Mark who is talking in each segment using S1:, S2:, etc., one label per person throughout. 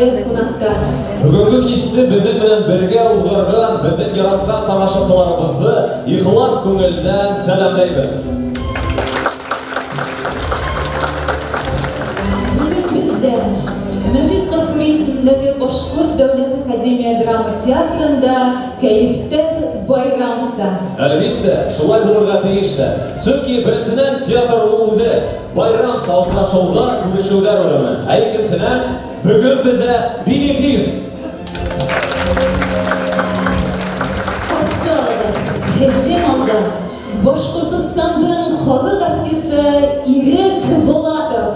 S1: Хөрмәтле ҡунаҡтар.
S2: Бөгөнгө кисте беҙҙең менән бергә уҙғарған, беҙҙең яратҡан тамашасыларыбыҙҙы ихлас күңелдән сәләмләйбеҙ.
S1: Бөгөн беҙҙә Мәжит Ғафури исемендәге Башҡорт дәүләт академия драма театрында кәйефтәр байрамса.
S2: Әлбиттә, шулай булырға тейеш тә. Сөнки беренсенән театр ул үҙе байрамса, осрашыуҙар, күрешеүҙәр урыны. Ә икенсенән, бөгөн беҙҙә бенефис.
S1: Ҡаршы алығыҙ, һеҙҙең алда Башҡортостандың халыҡ артисы Ирек Булатов.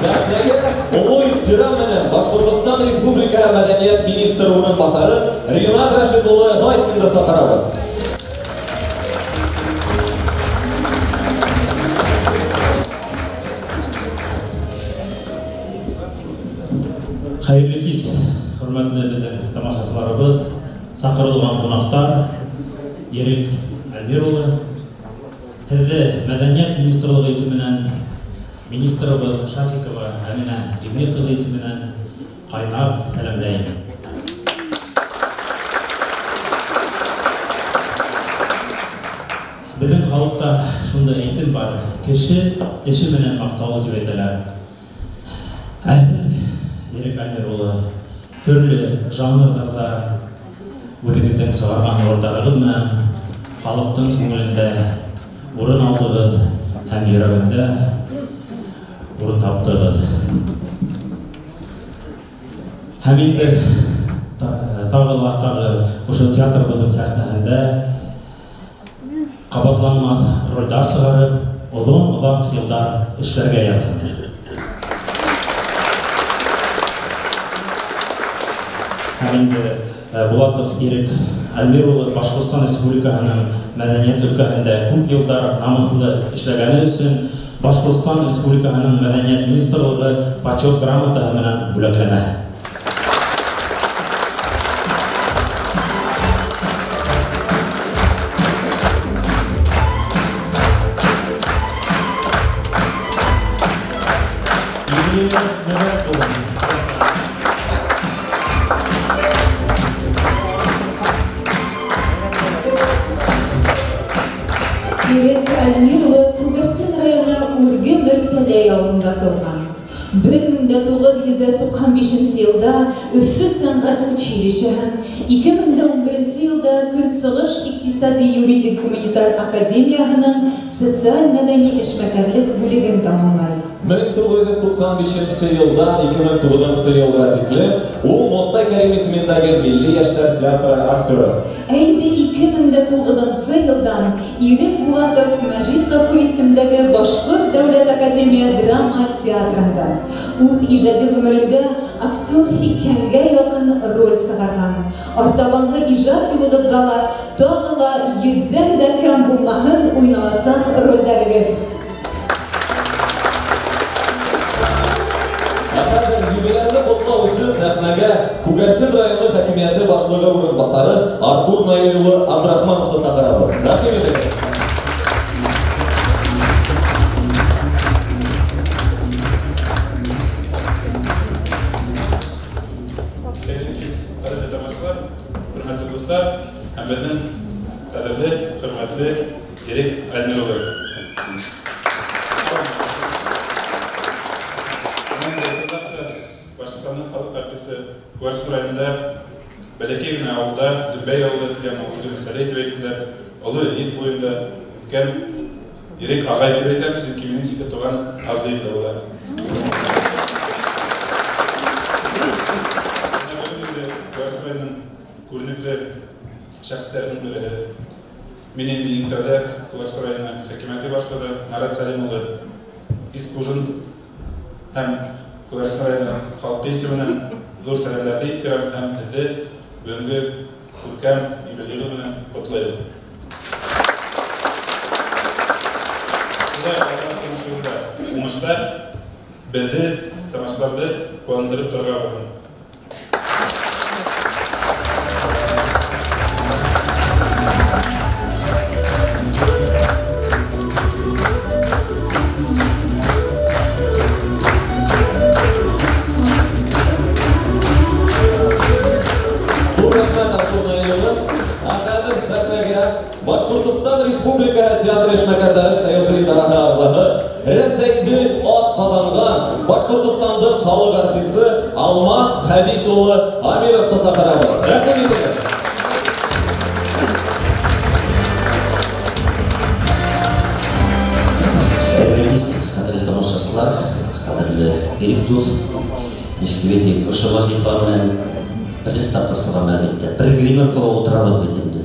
S2: Сәхнәгә оло ихтирам менән Башҡортостан Республика Мәҙәниәт министры урынбаҫары Ринат Рәшит улы Гайсинды саҡырабыҙ.
S3: Хәйерле кис, хөрмәтле беҙҙең тамашасыларыбыҙ, саҡырылған ҡунаҡтар, Ирек Әлмир улы, һеҙҙе Мәҙәниәт министрлығы исеменән, министрыбыҙ Шафикова Әминә Ибни ҡыҙы исеменән ҡайнар сәләмләйем. Беҙҙең халыҡта шундай әйтем бар: кеше эше менән маҡтаулы тип әйтәләр. Ә Ирек Әлмир улы, төрлө жанрҙарҙа үҙегеҙҙең сығарған ролдарығыҙ менән халыҡтың күңелендә урын алдығыҙ һәм йөрәгендә урын таптығыҙ. Һәм инде тағы ла тағы ошо театрыбыҙҙың сәхнәһендә ҡабатланмаҫ ролдар сығарып, оҙон-оҙаҡ йылдар эшләргә яҙһын. Һәм инде Булатов Ирек Әлмир улы Башҡортостан Республикаһының мәҙәниәт өлкәһендә күп йылдар намыҫлы эшләгәне өсөн Башҡортостан Республикаһының Мәҙәниәт министрлығы почет грамотаһы менән бүләкләнә.
S1: Ирек Әлмир улы Күгәрсен районы Үрге Мөрсәләй ауылында тыуған. 1995 йылда Өфө сәнғәт училищеһын, 2011 йылда Көнсығыш иҡтисади юридик гуманитар академияһының социаль-мәҙәни эшмәкәрлек бүлеген тамамлай.
S2: 1995 йылдан 2009 йылға тиклем ул Мостай Кәрим исемендәге Милли йәштәр театры актеры.
S1: Ә инде 2009 йылдан Ирек Булатов Мәжит Ғафури исемендәге Башҡорт дәүләт академия драма театрында. Үҙ ижади ғүмерендә актер һикһәнгә яҡын роль сығарған. Артабанғы ижад юлығыҙҙа ла тағы ла йөҙҙән дә кәм булмаһын уйналасаҡ ролдәрегеҙ.
S2: Юбилярҙы ҡотлау өсөн сәхнәгә Күгәрсен районы хакимиәте башлығы урынбаҫары Артур Наил улы Абдрахмановты саҡырабыҙ. Рәхим итегеҙ.
S4: Хәйерле кис, ҡәҙерле тамашасылар, хөрмәтле дуҫтар һәм беҙҙең ҡәҙерле, хөрмәтле Ирек Әлмир улы. Башҡортостандың халыҡ артисы Күгәрсен районында бәләкәй генә ауылда, Дөмбәй ауылы, йәғни Үрге Мөрсәләй тип әйттеләр, Оло Эйек буйында үҫкән Ирек ағай тип әйтәм, сөнки минең ике туған абзыйым да була. Бына бөгөн инде Күгәрсен районының күренекле шәхестәренең береһе. Мин инде иң тәүҙә Күгәрсен районы хакимиәте башлығы Марат Сәлим улы Искужин һәм Күгәрсен районы халҡы исеменән ҙур сәләмдәрҙе еткерәм һәм һеҙҙе бөгөнгө күркәм юбилейығыҙ менән ҡотлайбыҙ. Шулай алға тормош юлында уңыштар беҙҙе, тамашасыларҙы ҡыуандырып торорға булһын.
S2: Республика театр эшмәкәрҙәре союзы идараһы ағзаһы, Рәсәйҙең ат ҡаҙанған Башҡортостандың халыҡ артисы Алмаз Хәдис улы Амировты саҡырабыҙ. Рәхим итегеҙ.
S5: Ҡәҙерле тамашасылар, ҡәҙерле Ирек дуҫ, нисек ошо вазифа менән беренсе тапҡыр сығам, әлбиттә. Бер гримеркала ултырабыҙ бит инде.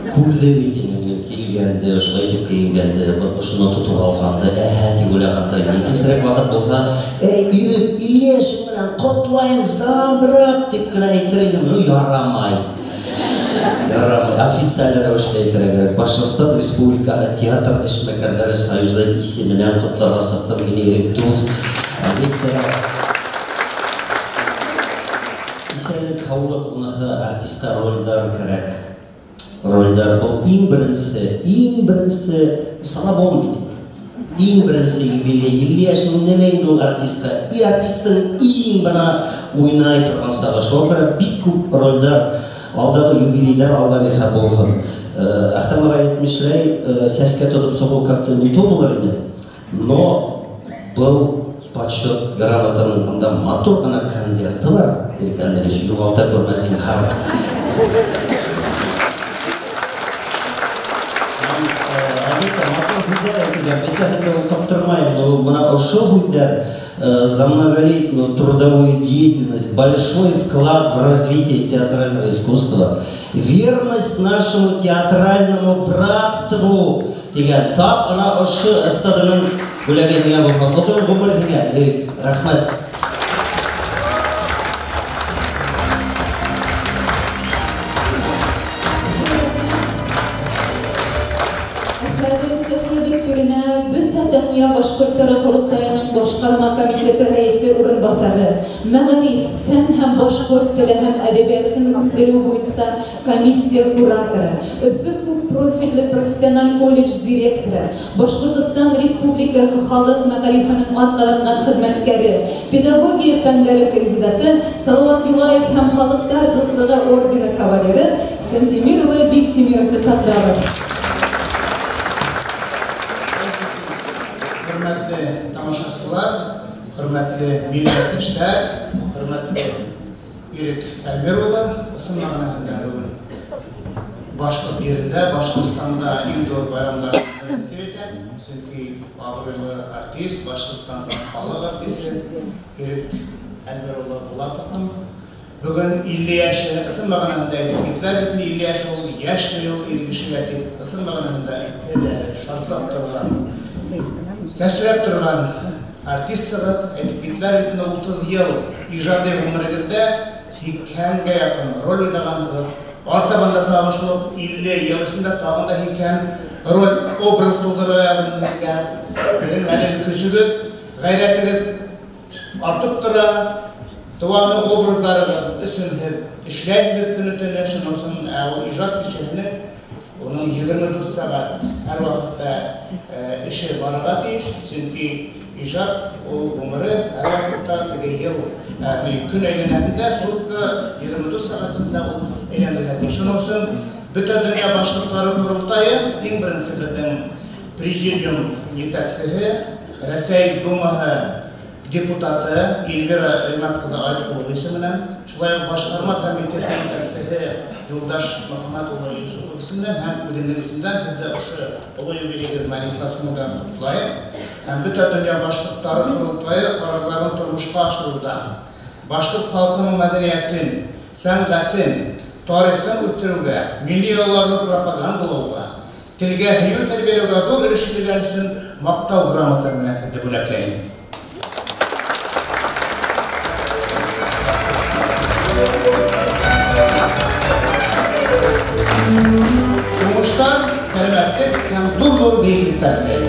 S5: Күрҙе бит инде минең килгәнде, ошолай итеп кейенгәнде, ошоно тотоп алғанды, әһә тип уйлағанда, икенсерәк ваҡыт булһа, эй, Ирек, илле йәшең менән ҡотлайым, сдам, брат, тип кенә әйтер инем. Ярамай. Ярамай. Официаль рәүештә әйтергә кәрәк. Башҡортостан Республикаһы театр эшмәкәрҙәре союзы исеменән ҡотларға сыҡтым һине, Ирек дуҫ. Әлбиттә, иҫәнлек, һаулыҡ, уныһы артистҡа ролдәр кәрәк. Ролдәр был иң беренсе салабон бит. Иң беренсе юбилей, 50 йәшенең нимә инде ул артистҡа? И артистың иң бына уйнай торған сағы. Шуға күрә бик күп ролдәр, алдағы юбилейҙәр алла бирһә булһын. Әхтәм ағай әйтмешләй, сәскә тотоп сығыу как-то не то булыр ине. Но был почет грамотаның бында матур ғына конверты бар. Ирек Әлмирович, юғалта күрмә зинһар. Әлбиттә, матур һүҙҙәр әйтелгән. Бөтәһен дә уҡып тормайым. Бына ошо һүҙҙәр за многолетнюю трудовую деятельность, большой вклад в развитие театрального искусства, верность нашему театральному братству тигән тап ана ошо эстаданың бүләге һиңә булған. Оҙон ғүмер һиңә, Ирек, рәхмәт.
S1: Башҡорттары ҡоролтайының башҡарма комитеты рәйесе урынбаҫары, мәғариф, фән һәм башҡорт теле һәм әҙәбиәтен үҫтереү буйынса комиссия кураторы, Өфө күп профилле профессиональ колледж директоры, Башҡортостан Республикаһы халыҡ мәғарифының атҡаҙанған хеҙмәткәре, педагогия фәндәре кандидаты Салауат Юлаев һәм Халыҡтар дуҫлығы ордены кавалеры Сантимир улы Биктимировты саҡырабыҙ.
S6: Хөрмәтле тамашасылар, хөрмәтле милләттәштәр, хөрмәтле Ирек Әлмир улы, ысын мәғәнәһендә бөгөн башҡорт ерендә, Башҡортостанда иң ҙур байрамдарҙың береһе тип әйтәм, сөнки абруйлы артист, Башҡортостандың халыҡ артисы Ирек Әлмир улы Булатовтың бөгөн 50 йәше, ысын мәғәнәһендә әйтеп киттеләр бит инде, 50 йәш ул йәшме ул ир кешегә тип, ысын мәғәнәһендә әле шартлап торған, сәсрәп торған артистығыҙ, әйтеп киттеләр бит инде, 30 йыл ижади ғүмерегеҙҙә һикһәнгә яҡын роль уйнағанһығыҙ. Артабан да тағы шул уҡ 50 йыл эсендә тағын да һикһән роль, образ тыуҙырырға яҙһын һеҙгә. Һеҙҙең әле көсөгөҙ, ғәйрәтегеҙ артып тора, тыуаһы образдарығыҙ өсөн һеҙ эшләйһегеҙ көнө-төнө. Шуның өсөн ул ижад кешеһенең уның 24 сәғәт һәр ваҡытта эше барырға тейеш, сөнки ижад ул ғүмере һәр ваҡытта теге йыл, көн әйләнәһендә сутка 24 сәғәт эсендә ул әйләнергә тейеш. Шуның өсөн бөтә донъя башҡорттары ҡоролтайы иң беренсе беҙҙең президиум етәксеһе, Рәсәй Думаһы депутаты Эльвира Ринат ҡыҙы Айтҡолова исеменән, шулай уҡ башҡарма комитеты етәксеһе Юлдаш Мөхәммәт улы Юсупов исеменән һәм үҙемдең исемдән һеҙҙе ошо оло юбилейығыҙ менән ихлас күңелдән ҡотлайым. Һәм бөтә донъя башҡорттары ҡоролтайы ҡарарҙарын тормошҡа ашырыуҙа башҡорт халҡының мәҙәниәтен, сәнғәтен, тарихын үҫтереүгә, милли йолаларҙы пропагандалауға, телгә һөйөү тәрбиәләүгә ҙур өлөш индергән өсөн маҡтау грамотаһы менән һеҙҙе бүләкләйем. Уңыштар, сәләмәтлек һәм ҙур-ҙур бейеклектәр теләйем.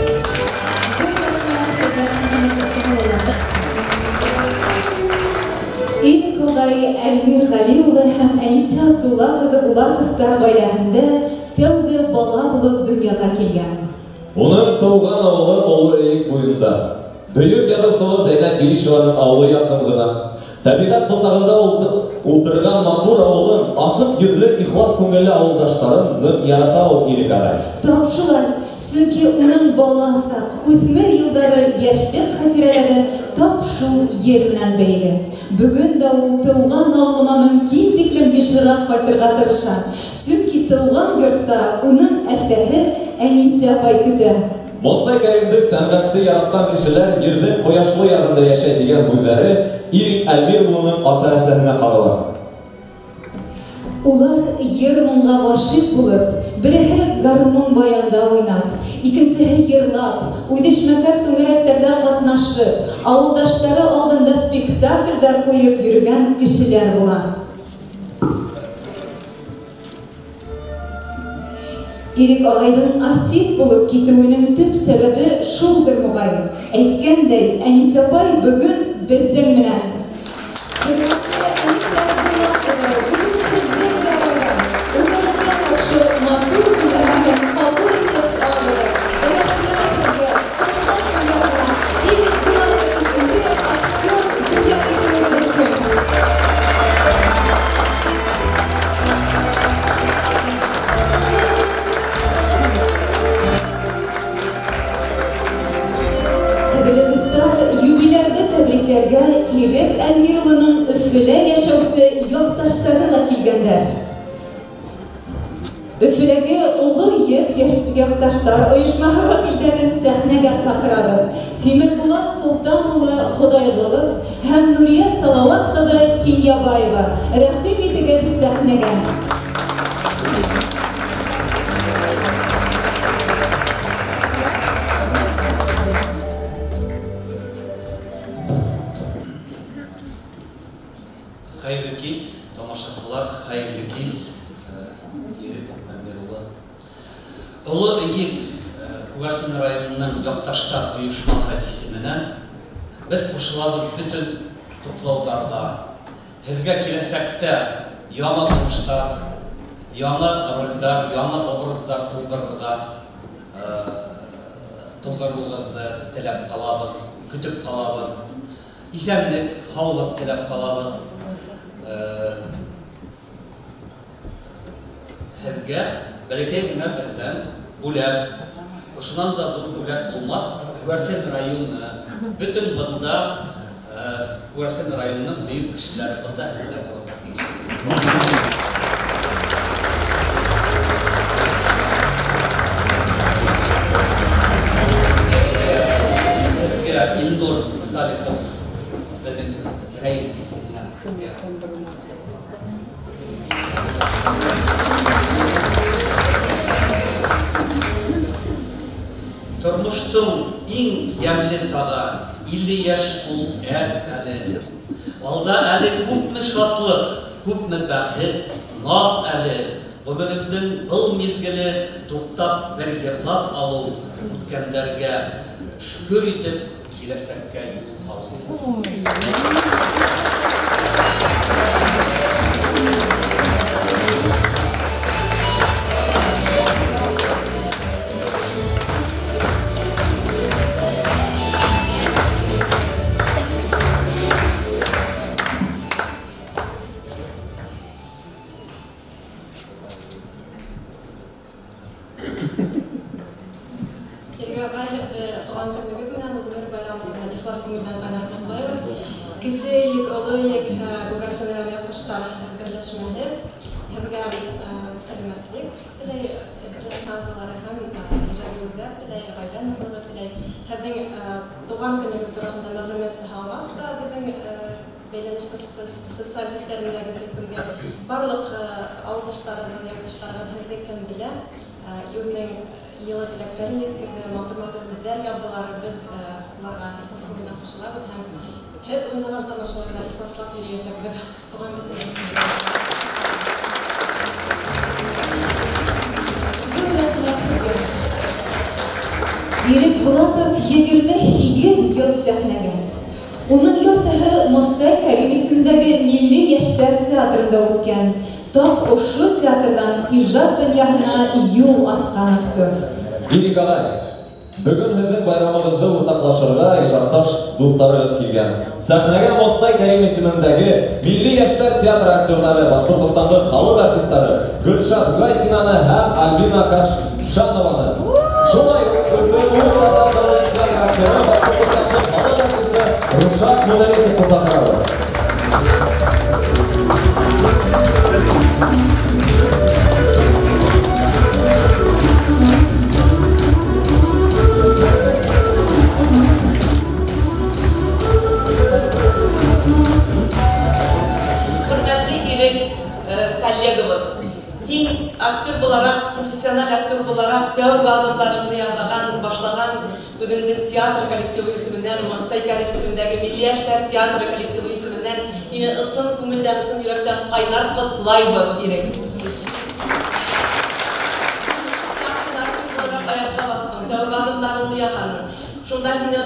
S1: Ирек ағай Әлмир Ғәли улы һәм Әнисә Абдулла ҡыҙы Булатовтар ғаиләһендә тәүге бала булып донъяға килгән.
S2: Уның тыуған ауылы Оло Эйек буйында. Бөйөк яҙыусылы Зәйнәб Билишеваның ауылы яҡын ғына. Тәбиғәт ҡосағында ултырған матур ауылын, асыҡ йөҙлө, ихлас күңелле ауылдаштарын ныҡ ярата ул Ирек ағай.
S1: Тап шулай, сөнки уның бала саҡ, үҫмер йылдары, йәшлек хәтирәләре тап шул ер менән бәйле. Бөгөн дә ул тыуған ауылыма мөмкин тиклем йышыраҡ ҡайтырға тырыша. Сөнки тыуған йортта уның әсәһе Әнисә апай көтә.
S2: Мостай Кәримдең сәнғәтте яратҡан кешеләр ерҙең ҡояшлы яғында йәшәй тигән һүҙҙәре Ирек Әлмир улының ата-әсәһенә ҡағыла.
S1: Улар йыр-моңға ғашиҡ булып, береһе гармун баянда уйнап, икенсеһе йырлап, үҙешмәкәр түңәрәктәрҙә ҡатнашып, ауылдаштары алдында спектаклдәр ҡуйып йөрөгән кешеләр була. Ирек ағайҙың артист булып китеүенең төп сәбәбе шулдыр моғайын. Әйткәндәй, Әнисә апай бөгөн беҙҙең менән. Хөрмәтле Әнисә Абдулла ҡыҙы, бөгөн һеҙҙең дә байрам. Уҙығыҙға ошо матур гөлләмәне ҡабул итеп алығыҙ. Рәхмәт һеҙгә, салауат буяуына, Ирек Булатов исемле актер бүләк итеүегеҙ өсөн. Ҡәҙерле дуҫтар, юбилярҙы тәбрикләргә Ирек Әлмир улының Өфөлә йәшәүсе яҡташтары ла килгәндәр. Өфөләге Оло Йөк яҡташтар ойошмаһы вәкилдәрен сәхнәгә саҡырабыҙ. Тимербулат Солтан улы Хоҙайғолов һәм Нурия Салауат ҡыҙы Кинйабаева. Рәхим итегеҙ сәхнәгә.
S7: Хәйерле кис, тамашасылар, хәйерле кис, Ирек Әлмир улы. Оло Өйөк Күгәрсен районының яҡташтар ойошмаһы исеменән беҙ ҡушылабыҙ бөтөн ҡотлауҙарға. Һеҙгә киләсәктә яңы уңыштар, яңы ролдәр, яңы образдар тыуҙырыуығыҙҙы теләп ҡалабыҙ, көтөп ҡалабыҙ. Иҫәнлек, һаулыҡ теләп ҡалабыҙ. Һеҙгә бәләкәй генә берҙән бүләк. Ошонан да ҙур бүләк булмаҫ. Күгәрсен районы, бөтөн бында Күгәрсен районының бөйөк кешеләре бында һеҙҙә булырға тейеш. Һеҙгә Илнур Салихов беҙҙең рәйес исеменән. Тормоштоң иң йәмле сағы 50 йәш ул әле. Алда әле күпме шатлыҡ, күпме бәхет, наҙ әле. Ғүмереңдең был миҙгеле туҡтап бер йырлап алыу, үткәндәргә шөкөр итеп киләсәккә юл алыу.
S8: Кесе йөк, оло йөк, Күгәрсен районы яҡташтар берләшмәһе. Һеҙгә сәләмәтлек теләй, берләшмә ағзалары һәм ижади үрҙәр теләй, ғаилә ныҡлығы теләй. Һеҙҙең тыуған көнөгөҙ тураһында мәғлүмәт алғас та беҙҙең бәйләнеш социаль селтәрендәге төркөмгә барлыҡ ауылдаштарығыҙ, яҡташтарығыҙ һеҙҙе кем белә, үҙенең йылы теләктәрен еткерҙе, матур-матур һүҙҙәр яҙҙылар. Беҙ уларға ихлас күңелдән ҡушылабыҙ һәм һеҙ уйнаған тамашаларҙа ихласлап йөрөйәсәкбеҙ. Туған көнөгөҙ.
S1: Ирек Булатов 28 йыл сәхнәгә. Уның яртыһы Мостай Кәрим исемендәге Милли йәштәр театрында үткән. Тап ошо театрҙан ижад донъяһына юл асҡан актер.
S2: Ирек ағай, Бөгөн һеҙҙең байрамығыҙҙы уртаҡлашырға ижадташ дуҫтарығыҙ килгән. Сәхнәгә Мостай Кәрим исемендәге Милли йәштәр театры актерҙары, Башҡортостандың халыҡ артистары Гөлшат Гайсинаны һәм Альбина Кашанованы. Шулай уҡ Өфө татар дәүләт театры актеры, Башҡортостандың халыҡ артисы Рушат Мударисовты саҡырабыҙ.
S9: Коллегабыҙ, һин актер булараҡ, профессиональ актер булараҡ тәүге аҙымдарыңды яһаған, башлаған үҙеңдең театр коллективы исеменән, Мостай Кәрим исемендәге Милли йәштәр театры коллективы исеменән һине ысын күңелдән, ысын йөрәктән ҡайнар ҡотлайбыҙ, Ирек. Театрҙа актер булараҡ аяҡҡа баҫтың, тәүге аҙымдарыңды яһаның. Шунда һине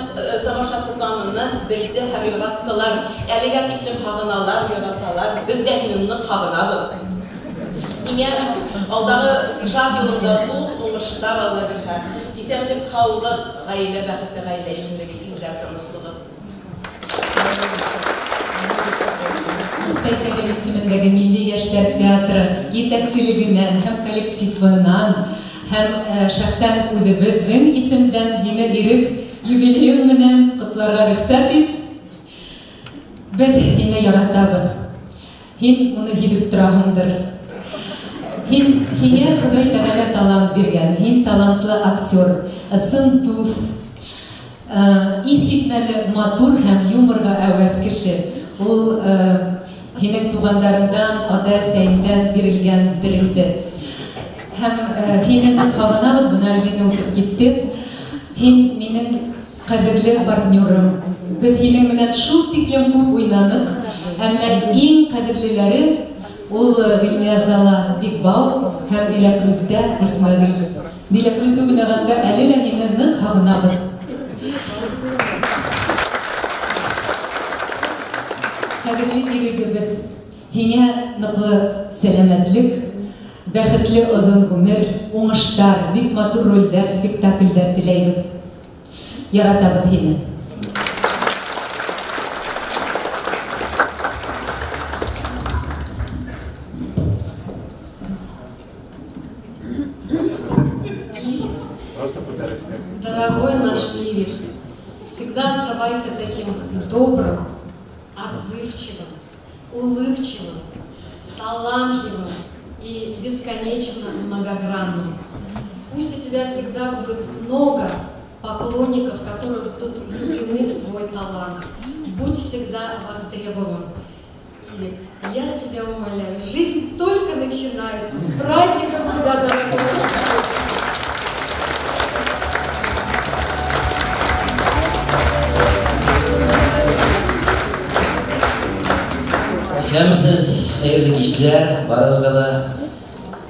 S9: тамашасы таныны, белде һәм яраттылар. Әлегә тиклем һағыналар, яраталар. Беҙ ҙә һине ныҡ һағынабыҙ. Һиңә алдағы ижад юлыңда ҙур уңыштар Алла бирһә. Иҫәнлек, һаулыҡ, ғаилә бәхете, ғаилә именлеге, илдәр тыныслығы.
S1: Мостай Кәрим исемендәге Милли йәштәр театры етәкселегенән һәм коллективынан һәм шәхсән үҙебеҙҙең исемдән һине Ирек юбилейың менән ҡотларға рөхсәт ит. Беҙ һине яратабыҙ. Һин уны һиҙеп тораһыңдыр. Һиңә Хоҙай Тәғәлә талант биргән. Һин талантлы актер, ысын дуҫ, иҫ китмәле матур һәм юморға әүәҫ кеше. Ул һинең туғандарыңдан, ата-әсәйеңдән бирелгән бер. Һәм һине ныҡ һағынабыҙ, бына Альбина үтеп китте. Һин минең ҡәҙерле партнерым. Беҙ һинең менән шул тиклем күп уйнаныҡ, әммә иң ҡәҙерлеләре ул Ғилмиазала Бикбау һәм Диләфрүздә Исмәғил. Диләфрүзде уйнағанда әле лә һине ныҡ һағынабыҙ. Ҡәҙерле ирегебеҙ, һиңә ныҡлы сәләмәтлек, бәхетле оҙон ғүмер, уңыштар, бик матур ролдәр, спектаклдәр теләйбеҙ. Яратабыҙ һине.
S8: Ирек, дорогой наш Ирек, всегда оставайся таким добрым, отзывчивым, улыбчивым, талантливым и бесконечно многогранным. Пусть у тебя всегда будет много поклонников, которые будут влюблены в твой талант. Будь всегда востребован. Ирек, я тебя умоляю, жизнь только начинается. С праздником тебя, дорогой!
S5: Исәнмесез, хәйерле кичләр, барыгызга да.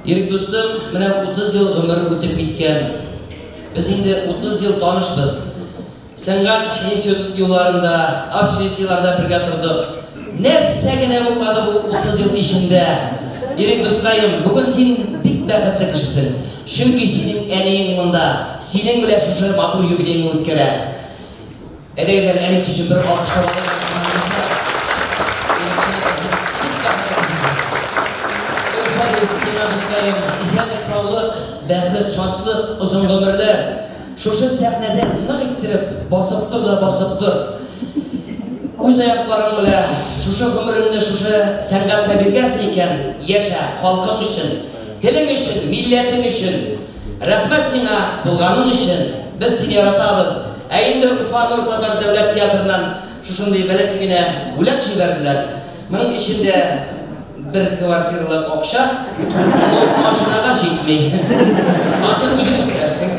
S5: Ирек дустым, менә 30 ел ғүмер үтеп киткән. Без инде 30 ел танышбыз. Сәнгать институт юлларында, общежитиеларда бергә тордык. Нәрсә генә булмады бу 30 ел эчендә. Ирек дускаем, бүген син бик бәхетле кешесең. Чөнки синең әниең монда, синең белән шушы матур юбилейны үткәрә. Әйдәгез әле әнисе өчен бер алкышлап алыйк. Исәнлек, саулык, бәхет, шатлык, озын гомерләр. Шушы сәхнәдә нык иттереп басып тор да басып тор. Үз аякларың белән шушы гомереңне шушы сәнгатькә биргәнсең икән, яшә халкың өчен, телең өчен, милләтең өчен. Рәхмәт сиңа булганың өчен. Без сине яратабыз. Ә инде Уфа Нур татар дәүләт театрыннан шушындый бәләкәй генә бүләк җибәрделәр. Моның эчендә бер квартиралы акча, ул машинага җитми. Анысын үзең эшләрсең.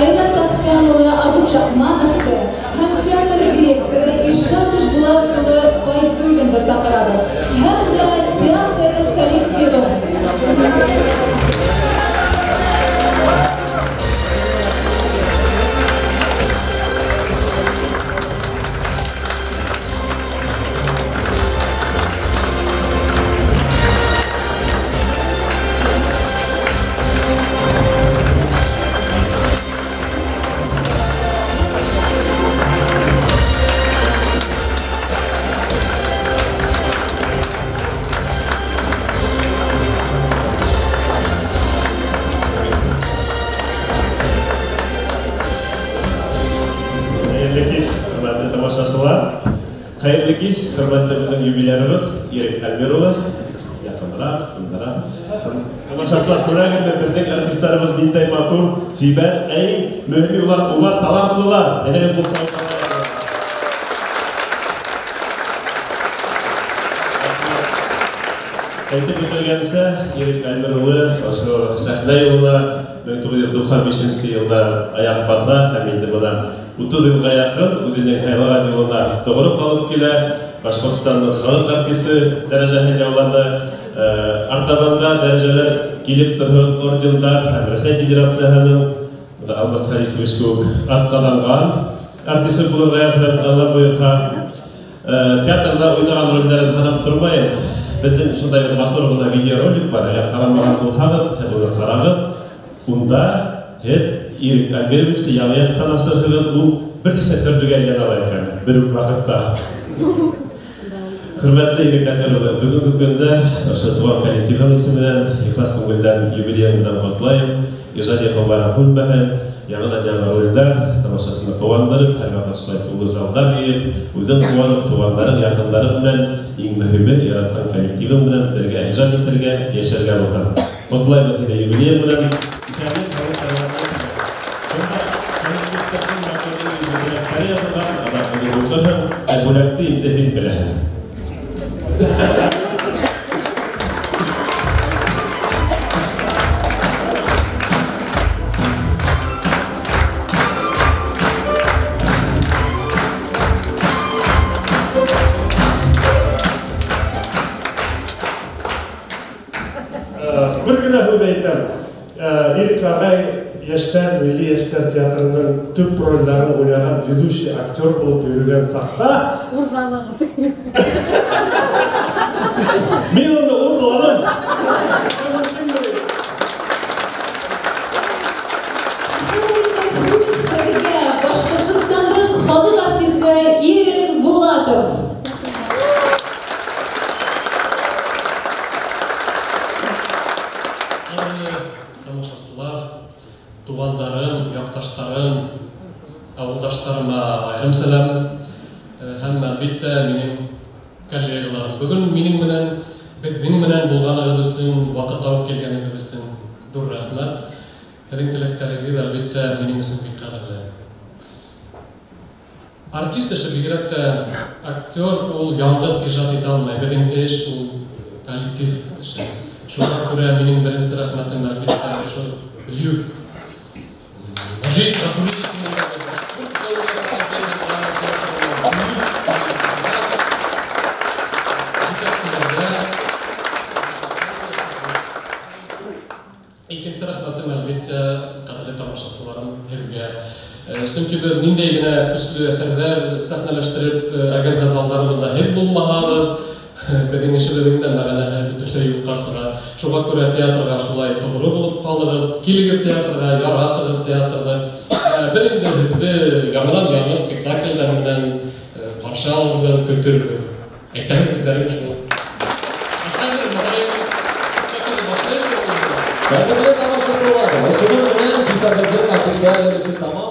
S1: Айрат Әхтәм улы Абушахмановты һәм театр директоры Иршат Ишбулат улы Файзуллинды саҡырабыҙ. Һәм дә
S10: Хәйерле кис, хөрмәтле беҙҙең юбилярыбыҙ Ирек Әлмир улы. Яҡыныраҡ, бындараҡ. Тамашасылар күрәгеҙме, беҙҙең артистарыбыҙ ниндәй матур, сибәр, иң мөһиме улар талантлылар. Әйҙәгеҙ булса. Әйтеп үтелгәнсә, Ирек Әлмир улы ошо сәхнә юлына 1995 йылда аяҡ баҫа һәм инде бына 30 йылға яҡын үҙенең һайлаған юлына тоғро ҡалып килә. Башҡортостандың халыҡ артисы дәрәжәһен яуланы. Артабанда дәрәжәләр килеп торһон, ордендар һәм Рәсәй Федерацияһының Алмаз Харисович кеүек атҡаҙанған артисы булырға яҙһын, Алла бойорһа. Театрҙа уйнаған ролдәрен һанап тормайым. Беҙҙең шундай бер матур ғына видеоролик бар, әгәр ҡарамаған булһағыҙ, һеҙ уны ҡарағыҙ. Унда һеҙ Ирек Әлмировичты яңы яҡтан асырһығыҙ, ул бер нисә төрлөгә әйләнә ала икән бер үк ваҡытта. Хөрмәтле Ирек Әлмир улы, бөгөнгө көндә ошо туған коллективың исеменән ихлас күңелдән юбилейың менән ҡотлайым. Ижади ҡомбарың һүнмәһен, яңынан-яңы ролдәр тамашасыны ҡыуандырып, һәр ваҡыт шулай тулы залдар йыйып, үҙең ҡыуанып, туғандарың, яҡындарың менән, иң мөһиме, яратҡан коллективың менән бергә ижад итергә, йәшәргә булһын. Ҡотлайбыҙ һине юбилейың менән. Ә бүләкте инде һин беләһең.
S11: Бер генә һүҙ әйтәм. Ирек ағай йәштәр, милли йәштәр театрының төп ролдәрен уйнаған ведущий актер булып йөрөгән саҡта мин уны урланым.
S1: Башҡортостандың халыҡ артисы Ирек Булатов.
S12: Тамашасылар, туғандарым, яҡташтарым, ауылдаштарыма айырым сәләм һәм әлбиттә минең коллегаларым. Бөгөн минең менән, беҙҙең менән булғанығыҙ өсөн, ваҡыт табып килгәнегеҙ өсөн ҙур рәхмәт. Һеҙҙең теләктәрегеҙ әлбиттә минең өсөн бик ҡәҙерле. Артист эше, бигерәк тә актер, ул яңғыҙ ижад итә алмай. Беҙҙең эш ул коллектив эше. Шуға күрә минең беренсе рәхмәтем әлбиттә ошо бөйөк Мәжит Ғафури исемендәге Башҡорт дәүләт академия драма театрының етәкселәргә. Икенсе рәхмәтем әлбиттә ҡәҙерле тамашасыларым һеҙгә. Сөнки беҙ ниндәй генә көслө әҫәрҙәр сәхнәләштереп, әгәр ҙә залдарыбыҙҙа һеҙ булмаһағыҙ, беҙҙең эшебеҙҙең дә мәғәнәһе бөтөнләй юҡҡа сыға. Шуға күрә театрға шулай тоғро булып ҡалығыҙ, килегеҙ театрға, яратығыҙ театрҙы. Беҙ инде һеҙҙе яңынан-яңы спектаклдәр менән ҡаршы алырбыҙ, көтөрбөҙ. Әйтәһем һүҙҙәрем шул. Хәҙер моғайын спектаклде башлайбыҙ.
S2: Ҡәҙерле тамашасылар, ошоноң менән кисәбеҙҙең официаль өлөшө тамам.